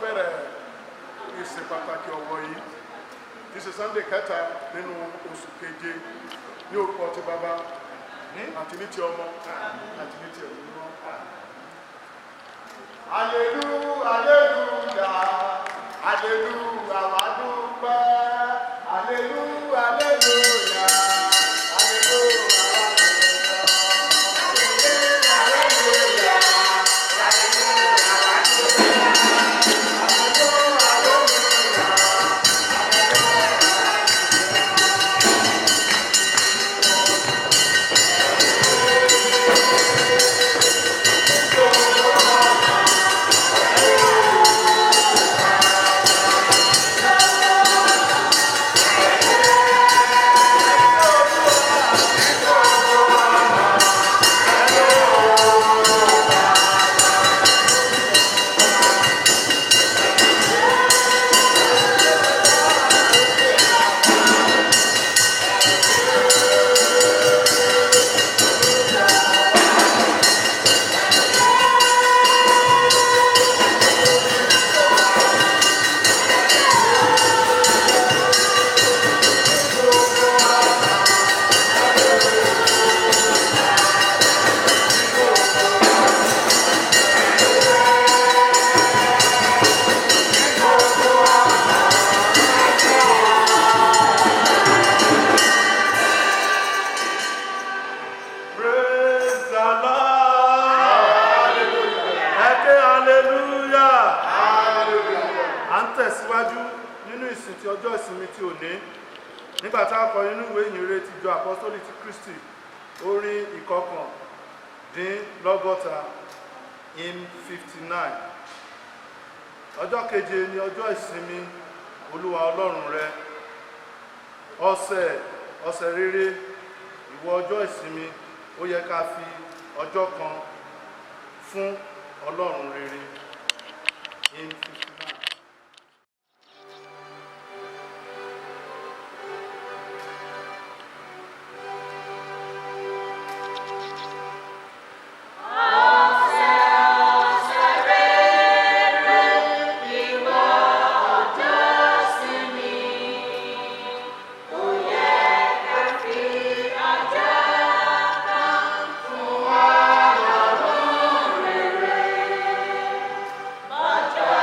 bẹ̀rẹ̀ ìsìn pàtàkì ọ̀wọ̀ yìí tí ṣe Sunday kẹta nínú oṣù keje ní orúkọ ti bàbá àti ní ti ọmọ àti ní ti ẹ̀mí mímọ́. Hallelujah, hallelujah, hallelujah, àwa dúpẹ́. Hallelujah, hallelujah, hallelujah, àwa dúpẹ́. Hallelujah, hallelujah, àwa dúpẹ́. Hallelujah, hallelujah. Praise the Lord. Ẹ ké hallelujah. À ń tẹ̀síwájú nínú ìsìn ti ọjọ́ ìsinmi ti òní. Nígbà tá a kọ nínú ìwé ìyìnrere ti ìjọ àpọ́sítélì ti Kristi, orin 59, hymn 59. Ọjọ́ keje ni ọjọ́ ìsinmi Olúwa Ọlọ́run rẹ. Ọ̀sẹ̀ ọ̀sẹ̀ rere ìwọ ọjọ́ ìsinmi, ó yẹ ká fi ọjọ́ kan fún Ọlọ́run rere. Hymn 59. Ọjọ́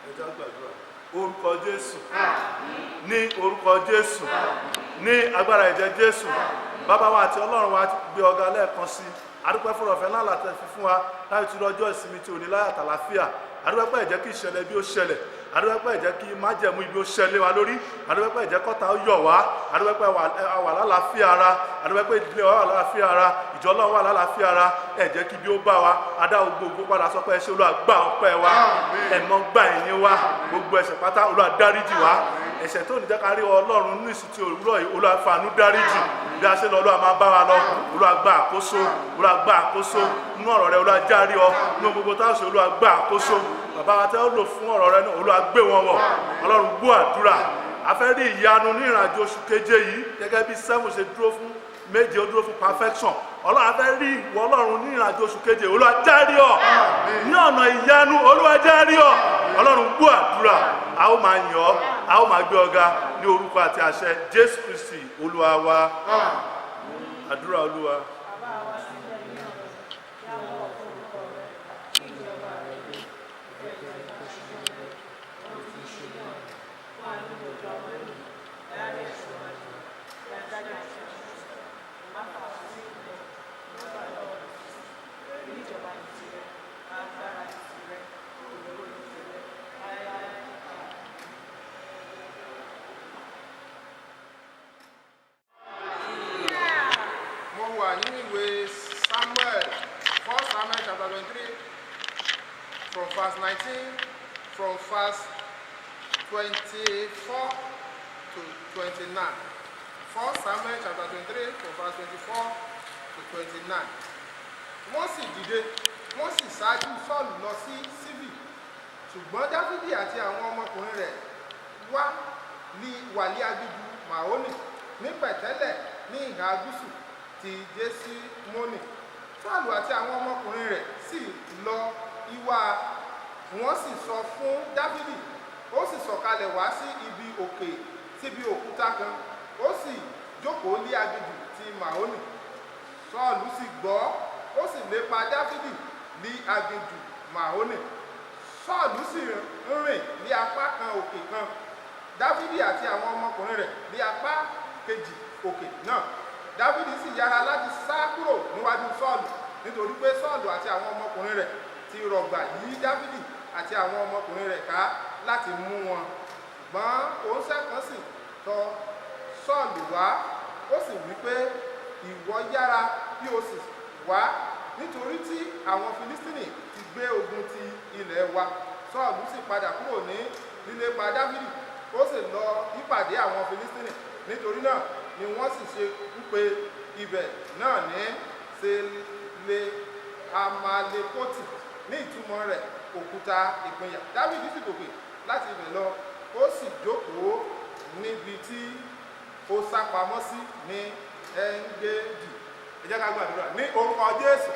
Ẹ jẹ́ á gbàdúrà. Orúkọ Jésù, ní orúkọ Jésù, ní agbára ẹ̀jẹ̀ Jésù, bàbá wa àti Ọlọ́run wa, gbé ọ̀gá lẹ́ẹ̀kan sí. Adúpẹ́ fún ọ̀fẹ́ ńlá látẹ̀ fi fún wa láti tún ọjọ́ ìsinmi tí ò ní láyà tàlàfíà. Adúpẹ́ pé ẹ jẹ́ kí ìṣẹ̀lẹ̀ bí ó ṣẹlẹ̀. Adúpẹ́ pé ẹ jẹ́ kí májẹ̀mú ibi ó ṣẹlẹ̀ wa lórí. Adúpẹ́ pé ẹ jẹ́ kọ́ta ó yọ̀ wá. Adúpẹ́ pé a wà lálàáfíà ara. Adúpẹ́ pé ìdílé wa wà lálàáfíà ara, ìjọ Ọlọ́run wà lálàáfíà ara. Ẹ jẹ́ kí ibi ó bá wa. Adá gbogbo padà sọ pé ẹ ṣé. Olúwa, gbà ọpẹ́ wa, ẹ̀mọ́ gbà ẹ̀yìn wa. Gbogbo ẹ̀ṣẹ̀ pátá, Olúwa, dáríjì wa. Ẹ̀ṣẹ̀ tó ní jẹ́ ká rí Ọlọ́run nínú ìsìn tí òwúrọ̀ yìí, Olúwa, fàánú dáríjì. Bí a ṣe lọ, Olúwa, máa bá wa lọ. Olúwa, gba àkóso. Olúwa, gba àkóso nínú ọ̀rọ̀ rẹ. Olúwa, járí ọ nínú gbogbo táwọn ṣe. Olúwa, gba àkóso. Bàbá wa tẹ́ ó lò fún ọ̀rọ̀ rẹ náà, Olúwa, gbé wọn wọ̀. Ọlọ́run, gbọ́ àdúrà. A fẹ́ rí ìyanu ní ìrìnàjò oṣù keje yìí. Gẹ́gẹ́ bí 7 ṣe dúró fún 7, ó dúró fún perfection. Ọlọ́run, a fẹ́ rí ìwọ Ọlọ́run ní ìrìnàjò oṣù keje. Olúwa, járí ọ ní ọ̀nà ìyanu. Olúwa, járí ọ. Ọlọ́run, gbọ́ àdúrà. A ó máa yàn ọ́, a ó máa gbé ọ̀gá ní orúkọ àti àṣẹ Jésù Kristi Olúwa wa. Àdúrà Olúwa. Bàbá wa tí ń bẹ ní ọ̀run, kí a bọ̀wọ̀ fún orúkọ rẹ, kí ìjọba rẹ dé, ìfẹ́ rẹ ká ṣe ní ohun tí ń ṣe ní ọ̀run. Fún wa ní oúnjẹ wa lónìí, dárí ẹ̀ṣẹ̀ wa jì wá, bí a dárí ẹ̀ṣẹ̀ wa jì wá. Má fà wá sí ìdánwò, má gbà lọ́wọ́ èṣù. Torí ìjọba ní tìrẹ, agbára ní tìrẹ, ògo ní tìrẹ, láéláé. Àmín. Mo wà nínú ìwé Samuel, First Samuel chapter 23, from verse 19, from verse 24 to 29. First Samuel chapter 23, from verse 24 to 29. Wọ́n sì dìde, wọ́n sì ṣáájú Sọ́ọ̀lù lọ sí Sífì. Ṣùgbọ́n Dáfídì àti àwọn ọmọkùnrin rẹ̀ wá ní wàlí aginjù Màónì ní pẹ̀tẹ́lẹ̀ ní ìhà gúúsù ti Jésímónì. Sọ́ọ̀lù àti àwọn ọmọkùnrin rẹ̀ sì lọ ìwà, wọ́n sì sọ fún Dáfídì. Ó sì sọ̀kalẹ̀ wá sí ibi òkè, síbi òkúta kan, ó sì jókòó lé aginjù ti Màónì. Sọ́ọ̀lù sì gbọ́, ó sì lépa Dáfídì ní aginjù Màónì. Sọ́ọ̀lù sì ń rìn ní apá kan òkè kan, Dáfídì àti àwọn ọmọkùnrin rẹ̀ ní apá kejì òkè náà. Dáfídì sì yára láti sá kúrò níwájú Sọ́ọ̀lù, nítorí pé Sọ́ọ̀lù àti àwọn ọmọkùnrin rẹ̀ ti rọ̀gbà yí Dáfídì àti àwọn ọmọkùnrin rẹ̀ ká láti mú wọn. Ṣùgbọ́n oníṣẹ́ kan sì tọ̀ Sọ́ọ̀lù wá, ó sì wí pé, "Ìwọ yára bí o sì wá, nítorí tí àwọn Filistini ti gbé ogun ti ilẹ̀ wa." Sọ́ọ̀lù sì padà kúrò ní lílépa Dáfídì, ó sì lọ ìpàdé àwọn Filistini. Nítorí náà ni wọ́n sì ṣe ń pe ibẹ̀ náà ní Sele Amalekoti, ní ìtumọ̀ rẹ̀, òkúta ìpínyà. Dáfídì sì gòkè láti ibẹ̀ lọ, ó sì jókòó níbi tí ó sá pamọ́ sí ní Ẹngédì. Ẹ jẹ́ ká gbàdúrà. Ní orúkọ Jésù,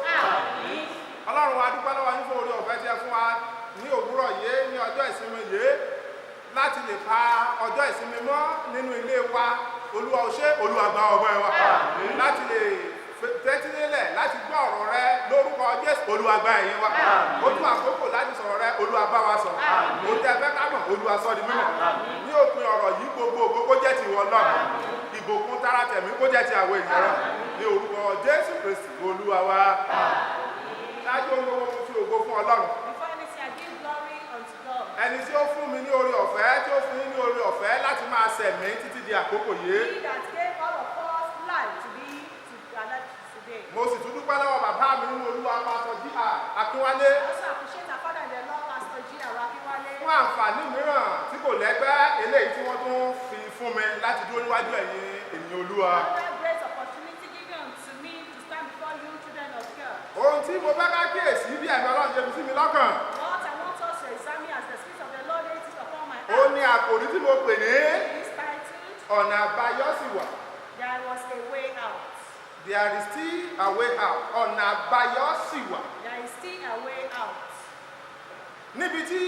Ọlọ́run wa, dúpẹ́ lọ́wọ́ yín fún oore ọ̀fẹ́ tí ẹ fún wa ní òwúrọ̀ yìí, ní ọjọ́ ìsinmi yìí, láti lè pa ọjọ́ ìsinmi mọ́ nínú ilé wa. Olúwa, o ṣé. Olúwa, gba ọpẹ́ wa, láti lè tẹ́tí nílẹ̀ láti gbọ́ ọ̀rọ̀ rẹ. Lórúkọ Jésù, Olúwa, gba ẹ̀yìn wa. Ó tún àkókò láti sọ̀rọ̀ rẹ. Olúwa, bá wa sọ̀rọ̀. Ó tẹ́ fẹ́ ká mọ̀, Olúwa, sọ di mímọ̀. Ní òpin ọ̀rọ̀ yìí, gbogbo ògo kó jẹ́ ti ìwọ Ọlọ́run, ìbùkún tara tẹ̀mí kó jẹ́ ti àwọn ènìyàn rẹ, ní orúkọ Jésù Kristi Olúwa wa. Ṣáájú ohun gbogbo, mo fi ògo fún Ọlọ́run, Before anything, I give glory unto God. ẹni tí ó fún mi ní oore ọ̀fẹ́, tí ó fún yín ní oore ọ̀fẹ́ láti máa sẹ̀mí títí di àkókò yìí. He that gave all of us life to be to alive today. Mo sì tún dúpẹ́ lọ́wọ́ bàbá mi nínú Olúwa, Pásítọ̀ J.R. Akínwálé, I also appreciate our father in the Lord, Pastor G.R. Akinwale, fún àǹfààní mìíràn tí kò lẹ́gbẹ́ eléyìí tí wọ́n tún fi fún mi láti dúró níwájú ẹ̀yin ènìyàn Olúwa. Another great opportunity given to me to stand before you, children of God. Ohun tí mo fẹ́ ká kíyèsí bí ẹ̀mí Ọlọ́run ṣe fi sí mi lọ́kàn, What I want us to examine as the Spirit of the Lord lays it upon my ó heart ní àkòrí tí mo pè ní is titled, "Ọ̀nà Àbáyọ Sì Wà." There Was a Way Out. There is still a way out. Ọ̀nà àbáyọ sì wà. There is still a way out. Níbi tí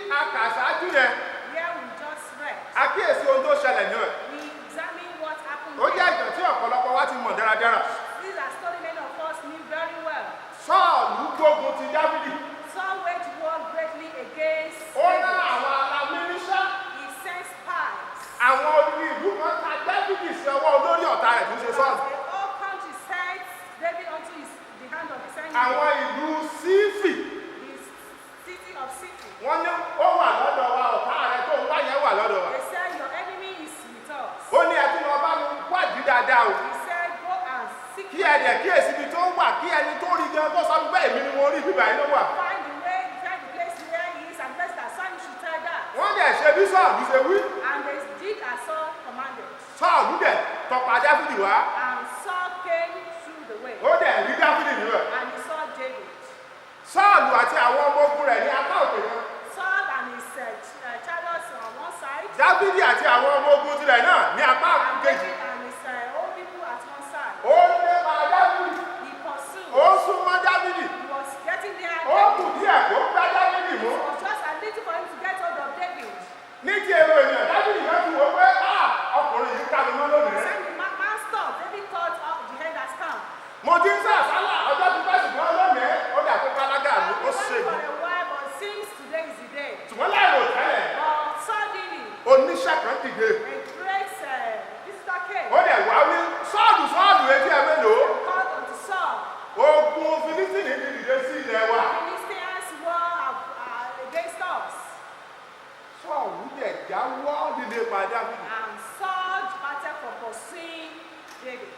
a kà ṣáájú yẹn, Where we just read, a kíyèsí ohun tó ṣẹlẹ̀ náà. We examine what happened Ó jẹ́ there. ìtàn tí ọ̀pọ̀lọpọ̀ wa ti mọ̀ dáradára. These are story many of us knew very well. Sọ́ọ̀lù gbógun ti Dáfídì. Saul waged war greatly against Ó rán David. àwọn of Ziph. Wọ́n ní ó wà lọ́dọ̀ wa, ọ̀tá rẹ tó ń wá yẹn wà lọ́dọ̀ wa. They said, "Your enemy is with us." Ó ní ẹ tún lọ bá mi wádìí dáadáa o. He said, "Go and seek Kí ẹ dẹ̀ kíyèsí ibi tó wà, kí ẹni tó rí gan kó sọ pé èmi ni mo rí, bíbá yín ló wà. Find the way, find the place where he is, and place that son should tell that." Wọ́n dẹ̀ ṣe bí Sọ́ọ̀lù ṣe wí. And they did as Saul commanded. Sọ́ọ̀lù dẹ̀ tọpa Dáfídì wá. And Saul came through the way, Ó dẹ̀ rí Dáfídì níbẹ̀. And he saw David. Sọ́ọ̀lù àti àwọn ọmọ ogun rẹ̀ ní apá òkè kan. Saul and his chariots on one side, Dáfídì àti àwọn ọmọ ogun tirẹ̀ náà ní apá and kejì. David and his own people at one side. Ó ń lépa Dáfídì. He pursued. Ó ń súnmọ́ Dáfídì. He was getting near Ó kù David. díẹ̀ kó gbá Dáfídì mú. It was just a little for him to get hold of David. Ní ti èrò ènìyàn, Dáfídì náà ti wò ó pé, "Ah, ọkùnrin yìí ká mi mọ́ lónìí." When the man stopped, David thought, "Oh, the end has come." Mo ti ń sá àsálà ọjọ́ ti pẹ́, ṣùgbọ́n lónìí ó dà pé pálágà mi I've ó been ṣègùn. running for a while, but seems today is the day. Ṣùgbọ́n láìrò tẹ́lẹ̀, But suddenly, oníṣẹ́ kan dìde. a great visitor came, Ó dẹ̀ wá ní, "Sọ́ọ̀lù, Sọ́ọ̀lù, etí ẹ mélòó?" called unto Saul. Ogun Filistini ti dìde sí ilẹ̀ wa. Philistines war against us. Sọ́ọ̀lù dẹ̀ jáwọ́ líle pa Dáfídì. And Saul departed for pursuing David.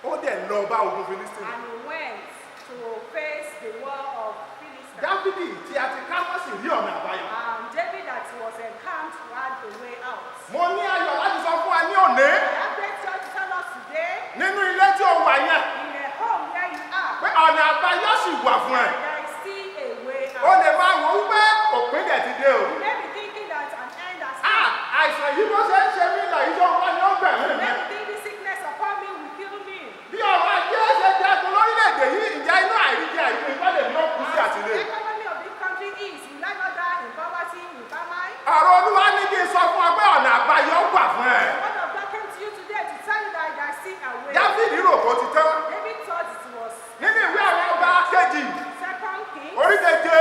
Ó dẹ̀ lọ bá ogun Filistini. And he went to face the war of Philistines. Dáfídì tí a ti ká mọ́ sì rí ọ̀nà àbáyọ. And David that was encamped had a way out. Mo ní ayọ̀ láti sọ fún wa ní òní, I have great joy to tell us today, nínú ilé tí o wà yẹn, in the home where you are, pé ọ̀nà àbáyọ sì wà fún ẹ. there is still a way O out. lè máa wò ó pé òpin dẹ̀ ti dé o. You may be thinking that an end has Ah, come. àìsàn yìí bó ṣe ń ṣe mí lọ yìí, tó ń wá ní ó gbẹ̀mí You mi. may be thinking sickness upon me will kill me. Bí ọrọ̀ ajé ṣe jagun lórílẹ̀-èdè yìí, ìjà inú àìríjẹ àìrímu ìbálẹ̀ ní ó kú sí As the àtìlẹ́. economy of this country is, will I not die in poverty, in famine? Ọ̀rọ̀ Olúwa ní kí n sọ fún ọ pé ọ̀nà àbáyọ wà fún ẹ. The word of God came to you today to tell you that there is still a way. Dáfídì rò kó ti tán. David thought it was Nínú ìwé àwọn ọba kejì, Second Kings orí keje,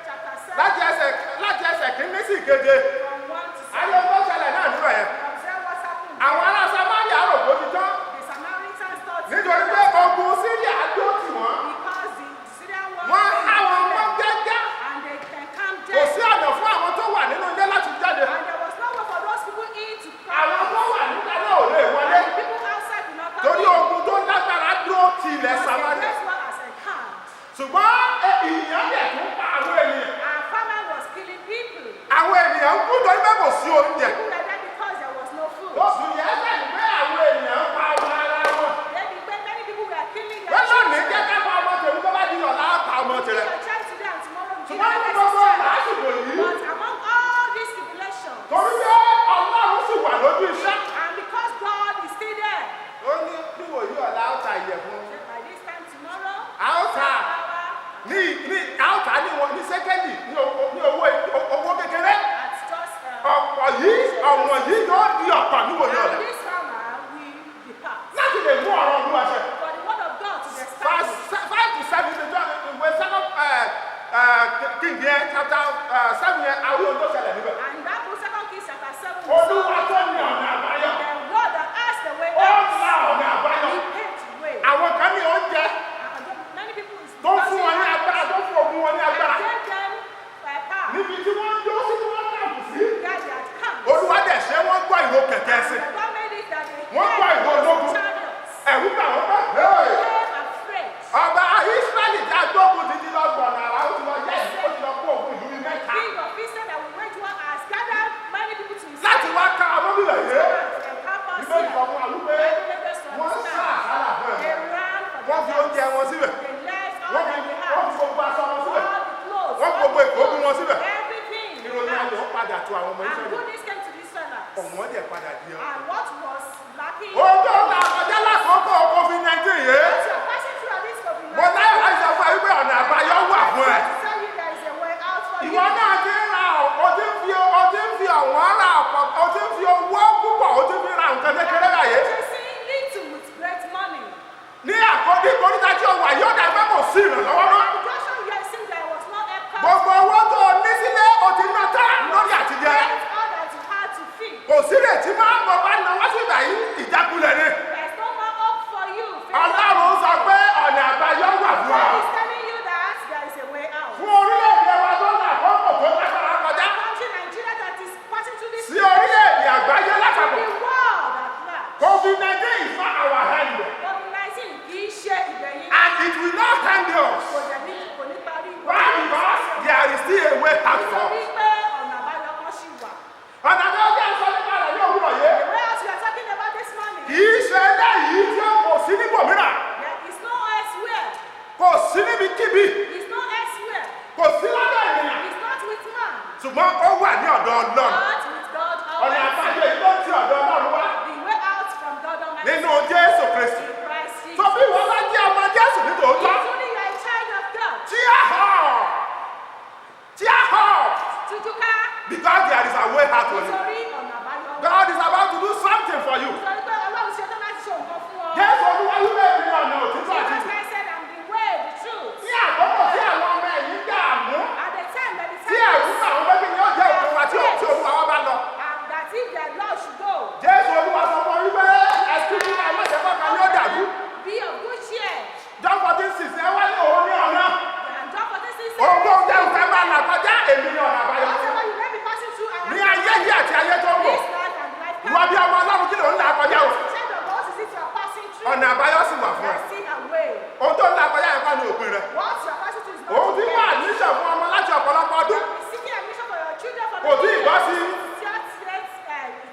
chapter 7 láti ẹsẹ̀ kìíní sí ìkeje. from 1 to 7. Ayé tó ṣẹlẹ̀ náà níbẹ̀ yẹn. Observe what happened. Àwọn ará Samaria rò kó ti tán. The Samaritans thought Nítorí pé ogun Síríà dó tì wọ́n. because the Syrian war Wọ́n há wọn mọ́ gẹ́gẹ́. and they encamped Kò them. sí ọ̀nà fún àwọn tó wà nínú ilé láti jáde. And there was no way for those people in to come. Àwọn tó wà níta náà ò lè wọlé. And the people outside could not come Torí in. ogun tó lágbára dúró ti ilẹ̀ Because the Samaria. great war has encamped. Ṣùgbọ́n ìyàn dẹ̀ tún pa àwọn ènìyàn. And famine was killing people. Àwọn ènìyàn ń kú torí pé kò sí oúnjẹ. People were there because there was no food. Oṣù yẹn sẹ́yìn pé àwọn ènìyàn ń pa ọmọ ara wọn. Maybe many people were killing their Wọ́n lónìí children. jẹ́ ká pa ọmọ tèmi, tó bá di ọ̀la á pa ọmọ Kill tirẹ̀. your child today and tomorrow you kill Ṣùgbọ́n ní another gbogbo child. làásìgbò yìí, But among all these tribulations, torí pé Ọlọ́run sì wà lójú iṣẹ́. and because God is still there, Ó ní níwòyí ọ̀la á ta ìyẹ̀fun. say by this time tomorrow, A ó ta power ní a ó ta ní wọn ní sẹ́kẹ́ndì ní owó kékeré. at just Ọ̀pọ̀ yìí, ọ̀wọ̀n yìí yóò di ọ̀pọ̀ níwòyí and ọ̀la. this farmer will depart. Láti lè mú ọ̀rọ̀ Olúwa ṣẹ. For the word of God to be Verse established. 5 to 7, ìwé Second King yẹn, chapter 7 yẹn, àwọn ohun tó ṣẹlẹ̀ níbẹ̀. And that book, Second Kings chapter 7, we Olúwa saw tó ní ọ̀nà àbáyọ. the Lord that asked the way Ó out. la ọ̀nà àbáyọ. He paved the way. Àwọn kan ní oúnjẹ And many people is tó ń fún wọn ní agbára, tó ń fún ogun wọn ní agbára. And gave them power Níbi tí wọ́n ń dúró sí, tí wọ́n kàbù sí. that they had come. Olúwa dẹ̀ ṣe, wọ́n gbọ́ ìró kẹ̀kẹ́ ẹṣin. The God made it that they Wọ́n gbọ́ heard ìró ológun. chariots. Ẹ̀rù bà wọ́n pẹ́. Hey! Became afraid. Ọba Ísírẹ́lì tí a gbógun ti ti lọ gbọ̀nà àrà, ó ti lọ yẹ́, ó ti lọ kó ogun ìlú bíi mẹ́ta. King of Israel that will wage war has gathered many people to his Láti wá ká ọmọbìnrin yìí. and help us Ìbéèrè here. kan fún wa wípé Bible made us to wọ́n sá understand. àsálà fún They ẹ̀. ran for Wọ́n fi their oúnjẹ lives. wọn síbẹ̀. They left all Wọ́n fi that they wọ́n had. fi gbogbo aṣọ wọn síbẹ̀. All the clothes, Wọ́n all gbogbo the ìkógun wọn food, síbẹ̀. everything. they Ìròyìn had. ayọ̀ padà tó àwọn ọmọ And Ísírẹ́lì. goodness came to the Israelites. Ọ̀wọ́n dẹ̀ padà di ọ. And what was lacking? Ohun tó ń là kọjá lákòókò COVID-19 yìí. What you are passing through at this COVID-19. Mo láyọ̀ láti sọ fún ẹ wípé ọ̀nà àbáyọ wà fún ẹ. To tell you there is a way out for you. Ìwọ náà ti ń ra o ti ń fi o ti ń fi ọ̀wọ́n ra ọ̀pọ̀, o ti ń fi owó púpọ̀, o ti ń fi ra nǹkan kékeré láyé. Chasing little with great money. Ní àkọ́dí koríta tí o wà yóò dà pé kò sí ìrànlọ́wọ́ mọ́. At the junction here, it seems there was no help coming. Gbogbo owó tó o ní sílé o ti ná tán lórí àtijẹ. Spent all that you had to feed. Kò sí ìrètí máa ń bọ̀ bá náwó sí ìgbà yìí, ìjákulẹ̀ ni. There's no more hope for you. Ọlọ́run sọ pé ọ̀nà àbáyọ wà fún ọ. God is telling you that there is a way out. Fún orílẹ̀-èdè wa tó ń là Ṣùgbọ́n ó wà ní ọ̀dọ̀ Ọlọ́run. But with God Ọ̀nà Almighty, àbáyọ yìí ló ti ọ̀dọ̀ Ọlọ́run wá the way out from God Almighty nínú Jésù Kristi. in Christ Jesus. Tó bí wọ́n bá jẹ́ ọmọ Jésù ní tòótọ́, If only you are a child of God, cheer up, cheer up, tújúká because there is a way out for you. nítorí ọ̀nà àbáyọ wà. God is about to do something for you. Nítorí pé Ọlọ́run ṣetán láti ṣe nǹkan fún ọ. Jésù Olúwa wípé èmi ni ọ̀nà òtítọ́ àti Jesus ìyè. Christ said, I'm the way, the truth. Ní àkókò tí àwọn ọmọ ẹ̀yìn dààmú, At the time that the tí ẹ̀rù time bà wọ́n pé kí ni ó jẹ́ òpin wa tí Olúwa wa bá lọ. and that if their Lord should go, Jésù Olúwa sọ fún ọ wípé ẹ̀sùn kí máa má jẹ́ kọ́ka yóò dàrú. be of good cheer. John 14:6 ẹ wá ní òun ní ọ̀nà. And John 14:6 says, Òun tó jẹ́ nǹkan máa là kọjá, èmi ní ọ̀nà àbáyọ. whatever you may be passing through, I am Ní ayé yìí àti ayé tó ń bọ̀, this life and life ìwọ bí ọmọ Ọlọ́run kí ló ń là kọjá o? Child of God, is it you are passing through? Ọ̀nà àbáyọ sì wà fún ẹ. There's still a way. Ohun tó ń là kọjá yẹn kọ́ ni òpin rẹ̀. What you are passing through is not Òun ti the wá end. admission fún ọmọ láti ọ̀pọ̀lọpọ̀ ọdún. You have been seeking admission for your children for Kò tí ì bọ́ sí. Just let,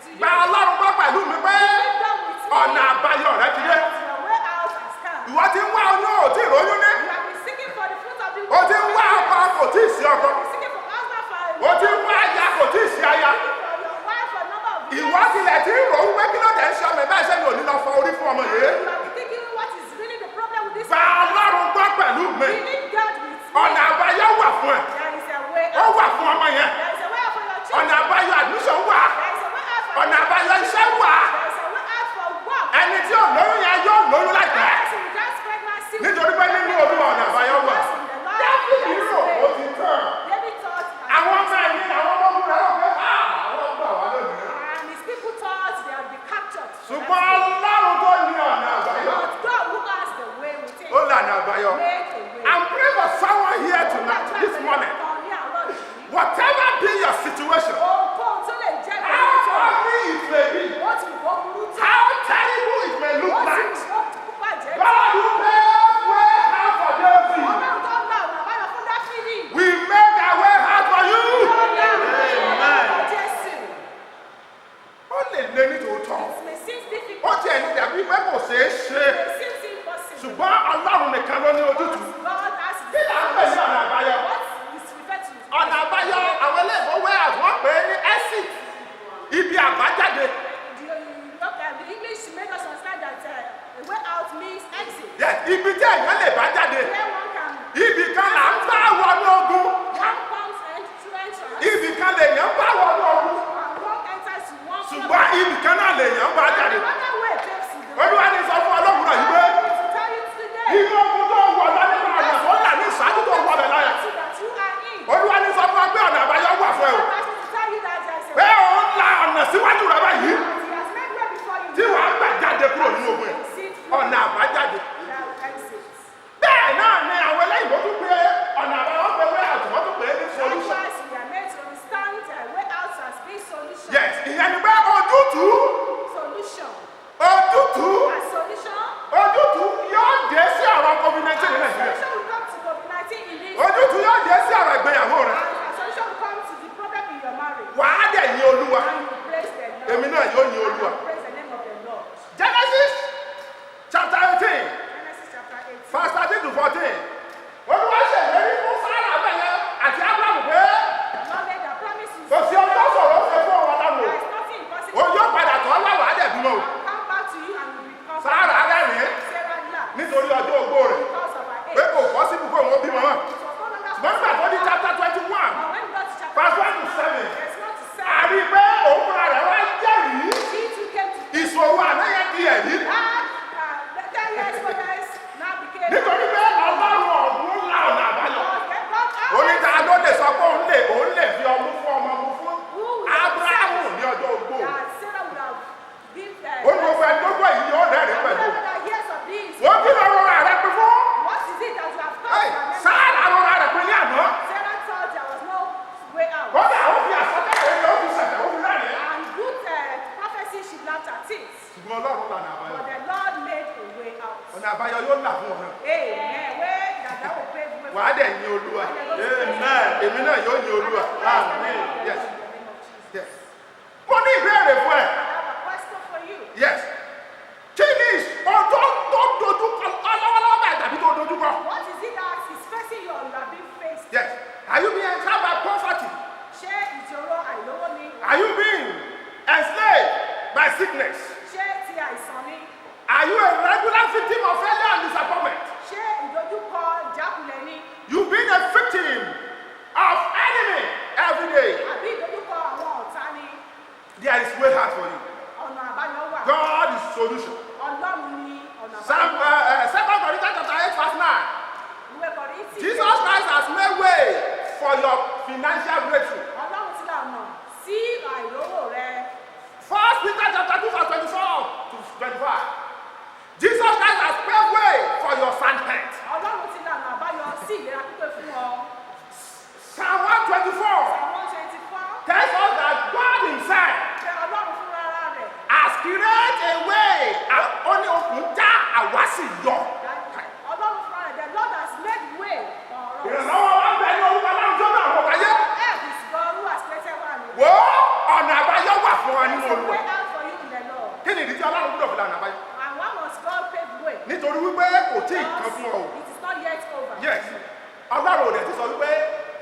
to you. Gba Ọlọ́run gbọ́ pẹ̀lú mi pé Believe God with me. ọ̀nà àbáyọ rẹ ti dé. That your way out has come. Ìwọ ti ń wá oyún ò tí ì róyún ní. You have been seeking for the fruit of the O ti ń wá ọkọ kò tí ì sí ọkọ. You have been seeking for husband for a O ti ń wá aya kò tí ì sí aya. Seeking for your wife for a number of years. Ìwọ tilẹ̀ ti ń rò ó pé kí ló dé ń ṣe ọmọ ẹ̀ báyìí sẹ́ni ò ní lọ fọ orí fún ọmọ yìí. You have been thinking what is really the problem with this Gba Ọlọ́run gbọ́ pẹ̀lú mi. Believe God with me. Ọ̀nà àbáyọ wà fún ẹ. There is a way Ó out. wà fún ọmọ yẹn. There is a way out for your children. Ọ̀nà àbáyọ admission wà. There is a way out for Ọ̀nà àbáyọ iṣẹ́ wà. There is a way out for work. Ẹni tí ò lóyún yẹn yóò lóyún láìpẹ́. That person without pregnancy. Nítorí pé nínú Olúwa ọ̀nà àbáyọ wà. Because in the Lord Dáfídì there is rò way. ó ti tán. David thought and Àwọn ọmọ ẹ̀yìn àwọn ọmọ ogun rẹ̀ rò pé "Ah, àwọn gbà wá lónìí." and his people thought they had been captured. Ṣùgbọ́n Ọlọ́run tó ní ọ̀nà àbáyọ. But God who has the way with him Ó lànà àbáyọ. made a way. I'm praying for someone here tonight, this morning. Kan ní àárọ̀ yìí. Whatever be your situation, Ohunkóhun tó lè jẹ́ how ìrírí tó wà. ugly it may be, Ó ti wù kó burú tó. how terrible it may Ó look ti like, wù kó bàjẹ́ tó. God who paved way out for David, Ọlọ́run tó la ọ̀nà àbáyọ fún Dáfídì. we make a way out for you. Ó la ọ̀nà àbáyọ fún Jésù. Ó lè le ní tòótọ́. It may seem Ó difficult. tiẹ̀ ní dàbí pé kò ṣeé ṣe. It may seem impossible. Ṣùgbọ́n Ọlọ́run nìkan ló ní ojútùú. But God has Kí là ń pè ní ọ̀nà àbáyọ? What is referred to? Ọ̀nà àbáyọ àwọn eléèbó way out wọ́n pè é ní exit. Ibi àbájáde. The English made us understand that a way out means exit. Yes, ibi tí èèyàn lè bá jáde. Where one can, Ibì kan là ń bá wọnú ogun. one comes and through entrance, Ibì kan lèèyàn bá wọnú ogun. and one enters to one Ṣùgbọ́n ibì kan náà lèèyàn bá jáde. Another way takes you. Olúwa ní sọ fún ọlọ́run yìí pé To tell you today, inú ogun tó wọ̀ lọ nínú ọ̀nà tó là ní ìṣáájú tó wọ̀ bẹ̀ láyà. that you are in. Olúwa ní sọ fún ọ pé ọ̀nà àbáyọ wà fún ẹ o. God has to tell you that there is a Pé way. òun la ọ̀nà síwájú rẹ báyìí He has made way before you. tí wàá gbà jáde kúrò nínú ogun yẹn. Exit through Ọ̀nà àbájáde. that exit. Bẹ́ẹ̀ náà ni àwọn eléyìnbó tún pé ọ̀nà àbáyọ wọ́n pé way out wọ́n tún pè é ní solution. Likewise, we are made to understand way out as being solution. Yes, ìyẹn ni pé ojútùú Solution. ojútùú A solution. ojútùú yóò dé sí ọ̀rọ̀ COVID-19 ní Nàìjíríà. Solution will come to COVID-19 in this. Ojútùú yóò dé sí ọ̀rọ̀ ìgbéyàwó rẹ. And a solution will come to the problem in your marriage. Wàá dẹ̀ yin Olúwa. And you will praise the Lord. Èmi náà yóò yin Olúwa. And you will praise the name of the Lord. Genesis chapter 18 Genesis chapter 18. verse 13 to 14. Olúwa ṣèlérí fún Sárà bẹ́yẹn àti Ábúráhámù pé Lord made a promise to kò sí ọjọ́ sọ̀rọ̀ ṣe fún ọ̀rọ̀ Ọlọ́run There o. is nothing impossible. Òun yóò padà tọ́ wá wàá dẹ̀ bímọ o. I will come back to you and you will be comforted. Sárà rẹ́rìn-ín Sarah laughed nítorí ọjọ́ ogbó rẹ̀ because of her pé age. kò possible kó òun ó bímọ mọ́. It was no longer Ṣùgbọ́n nígbà tó di chapter 21 But when we got to chapter verse 1 to 7 there's not to a say. rí i pé òun fúnra rẹ̀ wá jẹ́rìí She too came to ìṣòro àná yẹn di ẹ̀rí that 10 years olders now became. nítorí pé Ọlọ́run ọ̀gbun la ọ̀nà àbáyọ. Because God Oníta ló lè sọ pé òun lè fi ọmú fún ọmọ mu fún Ábúráhámù ní ọjọ́ ogbó. that Sarah would have given. Ó ní gbogbo ẹni tó gbọ́ èyí yóò rẹ́rìn-ín pẹ̀lú. Whoever that hears of this, Wọ́n kí lọ rọra rẹ pin fún. what is it that you have thought? Ẹ́ẹ̀, Remember, Sárà rọra rẹ pin ní àná. Sarah thought there was no way out. Kódà ó fi àsọtẹ́lẹ̀ rẹ̀ ó fi ṣẹ̀fẹ̀ ó fi rẹ́rìn-ín. And good prophecy, she laughed at it. Ṣùgbọ́n Ọlọ́run lànà àbáyọ. But the Lord made a way out. Ọ̀nà àbáyọ yóò là fún ọ̀nà. Amen. Way that will pave way for Wàá dẹ̀ yin Olúwa. Amen. Èmi náà yóò yin Olúwa. Amen. Yes. Yes. Mo ní ìbéèrè fún ẹ. I have a question for you. Yes. Kí ni ohun tó tó dojú kọ lọ́wọ́lọ́wọ́ báyìí tàbí tó dojú kọ? What is it that is facing you or you are being faced? Yes. Are you being entrapped by poverty? Ṣé sickness? Ṣé ti àìsàn ni? Are you a regular victim of failure and disappointment? Ṣé ìdojúkọ ìjákulẹ̀ ni? You've been a victim of enemy every day. Àbí ìdojúkọ àwọn ọ̀tá ni? There is way out for you. Ọ̀nà àbáyọ wà. God is solution. Ọlọ́run ni ọ̀nà Psalm, àbáyọ. 2 Corinthians chapter 8 verse 9. Ìwé Kọ́ríńtì. Jesus Christ has made way for your financial breakthrough. Ọlọ́run ti la ọ̀nà sí àìrówó rẹ. First Peter chapter 2 verse 24 to 25. Jesus Christ has paved way for your sound health. Ọlọ́run ti la ọ̀nà àbáyọ sí ìlera pípé fún ọ. Psalm 124 Psalm 124. tells us that God himself Pé Ọlọ́run fúnra rẹ̀. has created a way. Ó ní okùn já, àwa sì yọ. Ọlọ́run fúnra rẹ̀. The Lord has made way for us. Ìrànlọ́wọ́ wa ń bẹ ní orúkọ Ọlọ́run tó náà wọ̀ wáyé. Help is God who has created one. Wo ọ̀nà àbáyọ wà fún wa There nínú is a Olúwa. way out for you in the Lord. Kí ni ìdí tí Ọlọ́run gbọ́dọ̀ fi lànà àbáyọ? And why must God pave way? Nítorí wípé kò tí ì kan fún ọ o. It is not yet over. Yes. Ọlọ́run ò dẹ̀ ti sọ wípé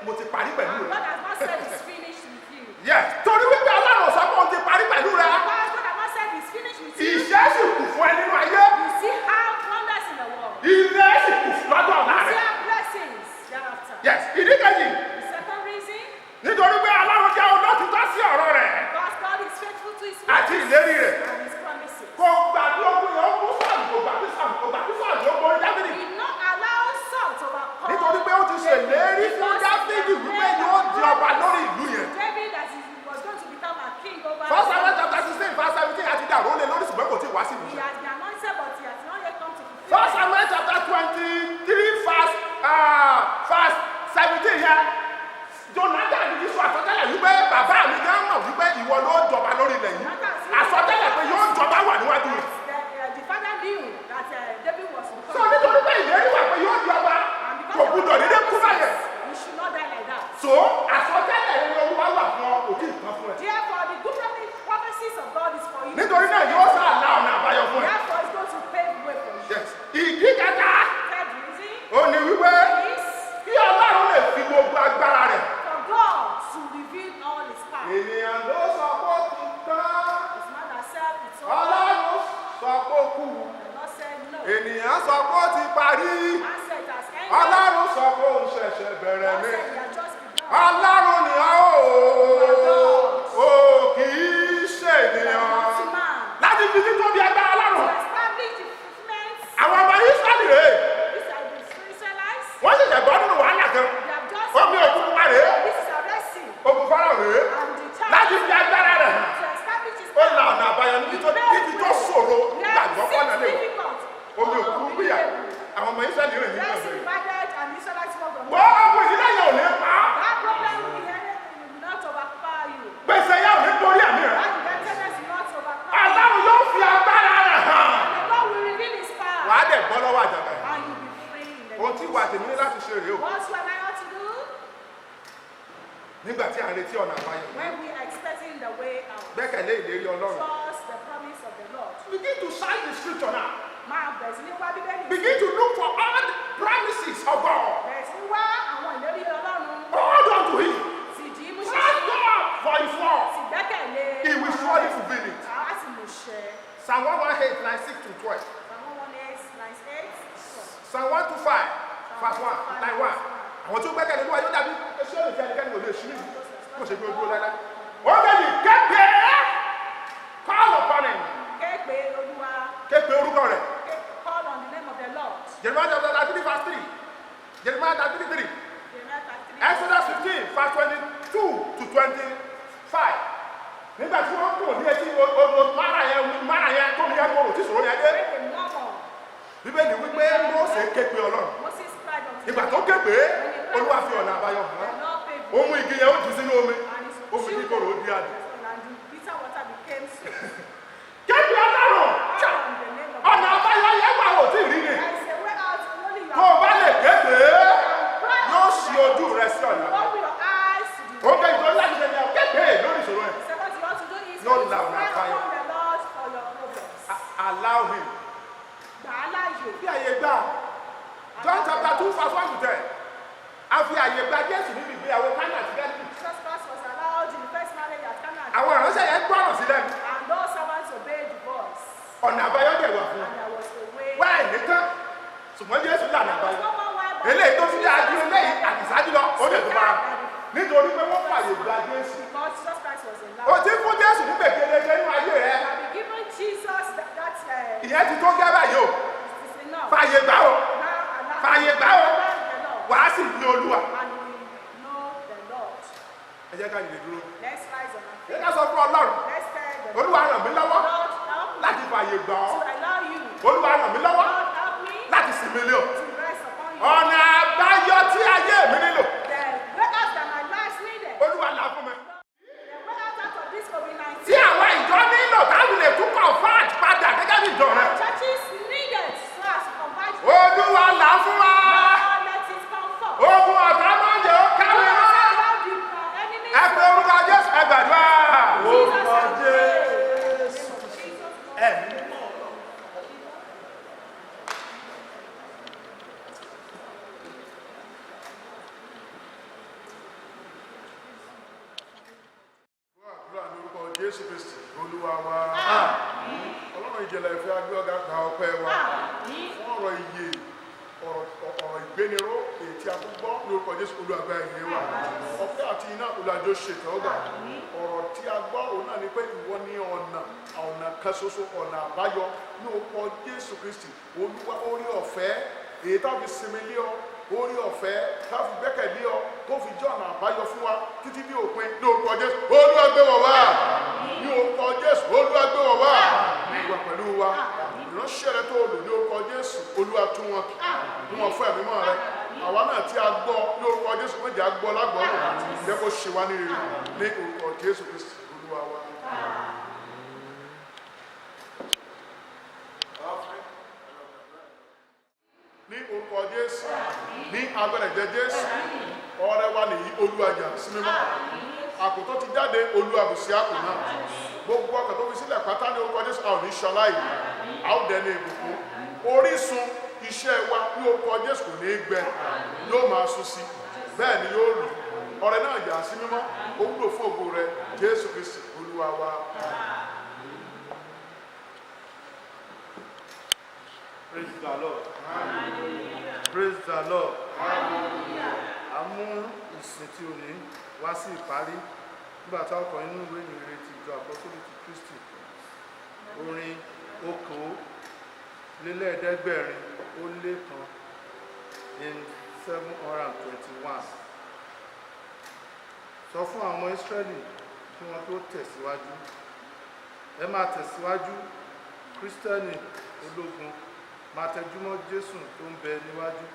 mo ti parí pẹ̀lú And rẹ. God has not said it's finished with you. Yes. Torí wípé Ọlọ́run ò sọ pé òun ti parí pẹ̀lú rẹ. Because God has not said it's finished with you. Ìṣẹ́ sì kù fún ẹ nínú ayé. You see how wonders in the world. Ilé sì kù lọ́jọ́ ọ̀la You rẹ. see how blessings thereafter. Yes. Ìdí kejì. The second reason, Nítorí pé Ọlọ́run jẹ́ olótìtọ́ sí ọ̀rọ̀ rẹ̀ because God is faithful to his àti words ìlérí rẹ̀. and his promises. Kò gbà bí ogun yẹn ó mú Sọ́ọ̀lù, kò gbà bí Sọ́ọ̀lù, kò gbà bí Sọ́ọ̀lù ó borí Dáfídì. He did not allow Saul to overcome Nítorí pé ó ti ṣèlérí fún Dáfídì wípé yóò di ọba lórí ìlú yẹn. David that he was going to become a king over. First Samuel chapter 16 verse 17 àti dàrú ó lé lórí ṣùgbọ́n kò tí ì wá sí He ìmúṣẹ. has been anointed, but he has not yet come to fulfill. First Samuel chapter 23 verse 17 yẹn. Jonathan ti sọ àsọtẹ́lẹ̀ wípé bàbá mi gan mọ̀ wípé ìwọ ló jọba lórí ilẹ̀ yìí. Àsọtẹ́lẹ̀ pé yóò jọba wà níwájú rẹ̀. The father knew that David was Sọ nítorí pé ìlérí wà pé yóò di ọba And because kò of gbúdọ̀ dédé kú báyẹn. You should not die like that. So àsọtẹ́lẹ̀ rere Olúwa wà fún ọ kò tí ì tán fún ẹ. Therefore, the good prophecies of God is for you. Nítorí náà yóò sá àlá ọ̀nà àbáyọ fún ẹ. Therefore, it's going to pave way for you. Yes. Ìdí kẹta Third reason ó ní wípé is kí Ọlọ́run lè fi gbogbo agbára rẹ̀. for God to reveal all his power. Ènìyàn ló sọ pé ó ti tán. It's not that self, it's all. Ọlọ́run sọ pé ó kú. The Lord said no. Ènìyàn sọ pé ó ti parí. Man said it has ended. Ọlọ́run sọ pé òun ṣẹ̀ṣẹ̀ bẹ̀rẹ̀ God ni. said he has just begun. Ọlọ́run ni ó kì í ṣe ènìyàn. Not man. Láti fi títóbi agbára To Ọlọ́run. establish the fulfillment, Àwọn ọmọ Ísírẹ́lì rèé. these are the Israelites. Wọ́n ṣẹ̀ṣẹ̀ bọ́ nínú wàhálà kan. They have just Omi òkun pupa rèé. This is arresting. Ogun Fáráò rèé. And the child Láti fi agbára rẹ̀ hàn. to establish his Ó la ọ̀nà àbáyọ níbi tó níbi tó ṣòro gbàgbọ́ kọ́nà lè wọ̀. Omi òkun gbìyà. Àwọn ọmọ Ísírẹ́lì rìn nínú Yes, ọ̀sẹ̀. divided and the Israelites walked on. Wọ́n ogun ìdílé yẹn ò ní pa á. That problem will will not overpower you. Gbèsè yẹn ò ní borí ẹ̀mí rẹ̀. That indebtedness will not overpower you. Ọlọ́run yóò fi agbára rẹ̀ hàn. And the Lord will reveal his power. Wàá dẹ̀ bọ́ lọ́wọ́ àjàgà yìí. And you'll be free in the Ohun name tí of ìwà tèmi ní láti ṣe rèé o. What you and I ought to do Nígbà tí à ń retí ọ̀nà àbáyọ. when we are expecting the way out. Gbẹ́kẹ̀lé ìlérí Ọlọ́run. Trust the promise of the Lord. Begin to cite the scripture now. Máa bẹ̀rẹ̀ sí ní wá Bíbélì. Begin to look for all the promises of God. Bẹ̀rẹ̀ sí ní wá àwọn ìlérí Ọlọ́run. Hold on to him. Sì dì í mú Trust ṣinṣin. God for his word. Sì gbẹ́kẹ̀lé. He will surely fulfill it. Àá sì mú ṣẹ. Psalm 118, 9, 6 to 12. Psalm 118, 9, 8. Psalm 125, verse 1, 9, 1. Àwọn tí ó gbẹ́kẹ̀lé Olúwa yóò dàbí eṣẹ́ òrùn tí ẹnikẹ́ni kò lè ṣí níbi. Kò ṣe gbé ojú láíláí. Ó lè képe call upon him. Ké pe Olúwa. Képe orúkọ rẹ̀. Call on the name of the Lord. Jeremiah chapter 33 verse 3. Jeremiah 33 3. Jeremiah 33. Exodus 15 verse 22 to 25. Nígbà tí wọ́n kò ní etí odò Mara yẹn Mara yẹn tó ní ẹgbẹ́ òrò tí ìṣòro yẹn dé. When they murmur, Bíbélì wípé Mósè ké pe Ọlọ́run. Moses cried unto Ìgbà the tó Lord. ké pé Olúwa fi ọ̀nà àbáyọ hàn The án. Lord paved Ó mú igi yẹn ó jù sínú omi. and his Omi kíkorò ó di adùn. And the bitter water became sweet. Ké pe Ọlọ́run. Call on the name of the Ọ̀nà Lord. àbáyọ yẹn wà ò tí ì rí ni. There is a way out only you Tó o bá lè ké pé Cry yóò unto ṣí the Lord. ojú rẹ sí ọ̀nà àbáyọ. Open your eyes to the Ó ń gbé ìtọ́jú láti ṣe ni ẹ ké pé lórí ìṣòro yẹn. Second, you ought to do is Yóò for you la to ọ̀nà cry àbáyọ. upon the Lord for your problems. Allow him. Gbà á láàyè. Fi àyè gbà. John chapter 2 verse 1 to 10. A fi àyè gba Jésù níbi ìgbéyàwó Kánà àti Gálílì. Jesus Christ was allowed in the first marriage at Cana. Àwọn ìránṣẹ́ yẹn gbọ́ràn sí lẹ́nu. And those servants obeyed. Ẹ jẹ́ ká dìde dúró. Let's rise on our Ẹ feet. ká sọ fún Ọlọ́run. Let's tell the Olúwa ràn mí lọ́wọ́ Lord, help me láti fààyè gbà to ọ́. allow you. Olúwa ràn mí lọ́wọ́ Lord, help me láti sinmi lé ọ. to rest upon you. Ọ̀nà àbáyọ tí ayé mi nílò. The breakouts that my life needed. Olúwa là fún mi. The breakouts out of this COVID-19. Tí àwọn ìjọ nílò táwọn lè tún convert padà gẹ́gẹ́ bí ìjọ rẹ. Churches needed so as to convert. Olúwa là fún wa. Lord, let it come forth. Ogun ọ̀tá máa ń jẹ́ ó kárí Lord, mọ́. allow the enemies Ẹ pe orúkọ Jésù, ẹ gbàdúrà. Orúkọ Jésù. Ẹ̀mí mímọ́. Àdúrà ní orúkọ Jésù Kristi, Olúwa wa. Ọlọ́run ìjìnlẹ̀ ìfẹ́ agbé ọ̀gá gba ọpẹ́ wa. Fún ọ̀rọ̀ ìyè, ọ̀rọ̀ ìgbéniró èyí tí a tún gbọ́ ní orúkọ Jésù, Olúwa gba ìyè wa. Ọpẹ́ àti iná Olúwa jọ̀ọ́ ṣètò ọgbà. Ọ̀rọ̀ tí a gbọ́ òun náà ni pé ìwọ ní ọ̀nà, ọ̀nà kan ṣoṣo, ọ̀nà àbáyọ ní orúkọ Jésù Kristi. Olúwa, orí ọ̀fẹ́ èyí tá a fi sinmi lé ọ, orí ọ̀fẹ́ tá a fi gbẹ́kẹ̀lé ọ, tó fi jẹ́ ọ̀nà àbáyọ fún wa títí bí òpin ní orúkọ Jésù. Olúwa gbé wọ̀ wá ní orúkọ Jésù. Olúwa gbé wọ̀ wá wà pẹ̀lú wa. Ìránṣẹ́ rẹ tó lò ní orúkọ Jésù, Olúwa tún wọn kí wọn fún ẹ̀mí mọ́ rẹ. Àwa náà tí a gbọ́ ní orúkọ Jésù, wọ́n jẹ́ a gbọ́ lágbọ́nù, jẹ́ kó ṣe wá ní rere ní orúkọ Jésù Kristi Olúwa wa. Ní orúkọ Jésù, ní agbára ẹ̀jẹ̀ Jésù, ọrẹ wa nìyí, Olúwa yà sí mímọ́. Àkótó ti jáde, Olúwa bù sí àpò náà. Gbogbo ọkàn tó fi sílẹ̀ pátá ní orúkọ Jésù, a ò ní ṣọlá yìí, a ó dẹni ìbùkún. Orísun iṣẹ́ wa ní orúkọ Jésù kò ní í gbẹ, yóò máa sun sí, bẹ́ẹ̀ ni yóò rí. Ọrẹ náà yà sí mímọ́, ó wúlò fún ògo rẹ, Jésù Kristi Olúwa wa. Praise the Lord. Praise the Lord. A mú ìsìn tí òní wá sí ìparí nígbà tá a kọ inú ìwé ìrere ti ìjọ àpọ́sítélì ti Kristi, orin 721 in 721. Sọ fún àwọn ọmọ Ísírẹ́lì kí wọ́n tó tẹ̀síwájú. Ẹ máa tẹ̀síwájú, Kírísítẹ́nì ológun, máa tẹjúmọ́ Jésù tó ń bẹ níwájú.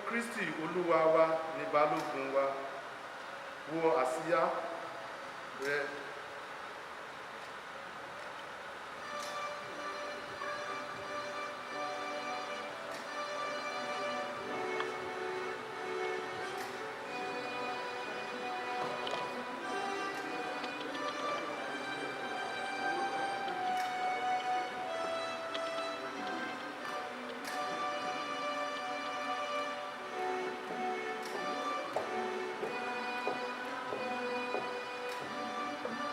Kristi Olúwa wa ní balógun wa. Wo àsíá rẹ. Olúwa.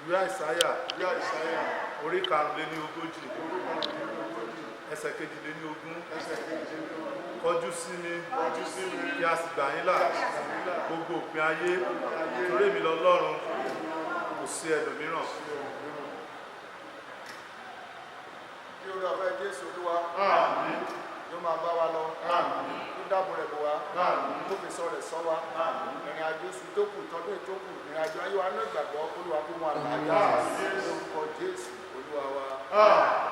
Ìwé Àìsáyà Ìwé Àìsáyà orí 35, orí 35, ẹsẹ̀ 22. Ẹsẹ̀ 22. Kọjú sí mi, Kọjú sí mi, kí a sì gbà yín là, kí a sì gbà yín là, gbogbo òpin ayé, ayé, torí èmi lọ́lọ́run, kò sí ẹlòmíràn. Kí oore ọ̀fẹ́ Jésù Olúwa Àmín. yóò máa bá wa lọ. Àmín. Kó dáàbò rẹ̀ bò wá. Àmín. Kó fi sọ rẹ̀ sọ wa. Àmín. Ìrìn àjò oṣù tó kù, tọdún tó kù, ìrìn àjò ayé wa náà, ìgbàgbọ́, Olúwa kó mú àlàáfíà. Àmín. Lórúkọ Jésù Olúwa wa. Àmín.